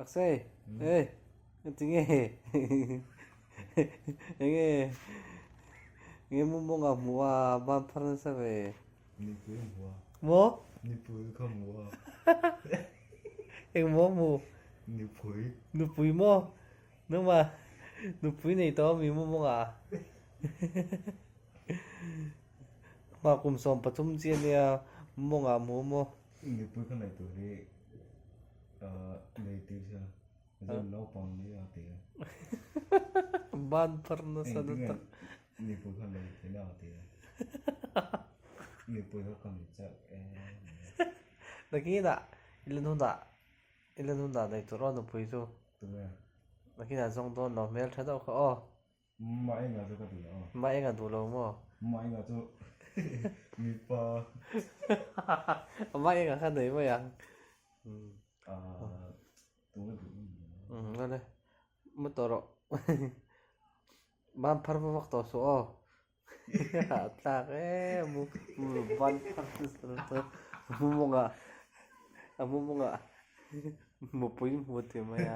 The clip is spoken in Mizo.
Akshay eh tinge enge enge mumawng ah hmuh a ban phar nasa ve. Nipui a hmu a. Maw? Nipui ka hmu a. Eng maw hmu? Nipui. Nupui maw? Nangmah nupui nei tawh ami mumawng ah? Hma kum 13 chi ania mumawng ah hmu maw? Nupui ka nei tur hi nei tir se la chuan naupang ni a ti a. Ban phar nasa lutuk. Nupui ka nei thei a ti a. Nupui kha ka nei chak e. Nakinah i la hnunah i la hnunah nei tur aw nupui chu. Tunge? Nakinah zawng dawn lo hmel tha deuh kha aw. Mah enga chu ka duh lo. Mah enga duh lo maw? Mah enga chu mipa. Mah enga kha nei mai ang. Aaa tunge duh em ni? Umm awle mu tawh rawh. Ban phar va vak tawh suh aw. A tlak em mu ban phar mu mawngah a mu mawngah mupui hmu ti mai a.